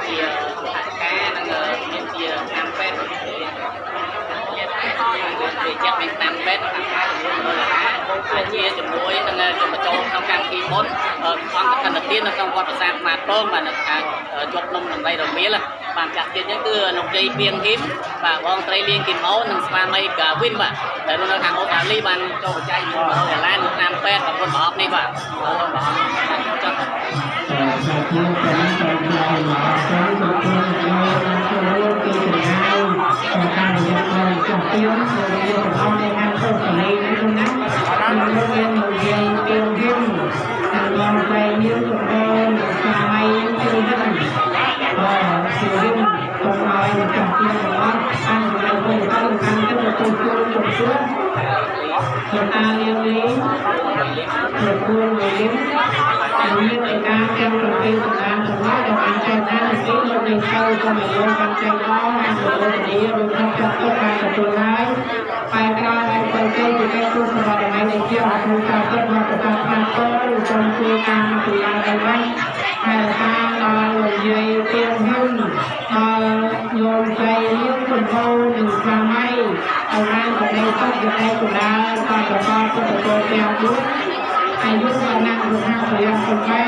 ជាថវិកានិងមានជាឆ្នាំពេទ្យជាចិត្តមានឆ្នាំពេទ្យខាងការចំនួន100ដុល្លារហើយជាជំនួយនឹងបញ្ចូលក្នុងកម្មវិធីបុណ្យអង្គកណ្ឌទាននៅក្នុងវត្តប្រាសាទស្មាតពងបាទនៅខាងជាប់ភ្នំដំរីរមៀលបាទចាស់ទៀតហ្នឹងគឺលោកយាយពីងហ៊ីមបាទបងស្រីលៀងគីម៉ូនិងស្វាមីកាវិនបាទដែលនៅខាងអូស្ត្រាលីបានចូលបច្ច័យ100ដុល្លារនិងឆ្នាំពេទ្យប្រពន្ធប្រអប់នេះបាទប្រអប់ចុះ សាជាតាមតាមផ្លូវមកតាមទៅក្នុងលោកចូលរួមពីចម្ងាយតាមរយៈការចាស់ទៀនលោកទាំងអស់នៅខាងអូស្ត្រាលីនេះណាលោកមានលោកយាយទៀនហ៊ឹមនិងបងស្រីនាងកំពូលស្វាមីទៀនហ៊ឹមបាទទៀនហ៊ឹមសូមឲ្យម្ចាស់ទៀនទាំងអស់បានសម្រេចគុណធម៌កាន់ទៅទទួលជួលជំនួសលោកតាលៀងលីលោកគួនលីមានឯកាទាំង7សម្ដានទាំងអស់ដែលបានចែកឋានទីលោកនឹងទៅសូមឲ្យលោកបានចែកអស់បានទទួលធានាឬក្នុងចាត់ទុកបានទទួលហើយបែរក្រោយឲ្យទៅទៅជាកិច្ចទូសម្បត្តិថ្ងៃនេះជាអគ្រូសាស្ត្រវត្តប្រាសាទស្មាតពរឬសូមជួយតាមពីឡាយវិញហើយតាមដល់លោកយាយទៀងហ៊ុនដល់ញោមស្រីលៀងកំពូលនិងស្វាមីឲ្យបានសេចក្តីសុខសេចក្តីចម្រើនតាមប្រកបពុទ្ធពលទាំង4អាយុវណ្ណៈសុខៈពលៈសំបែ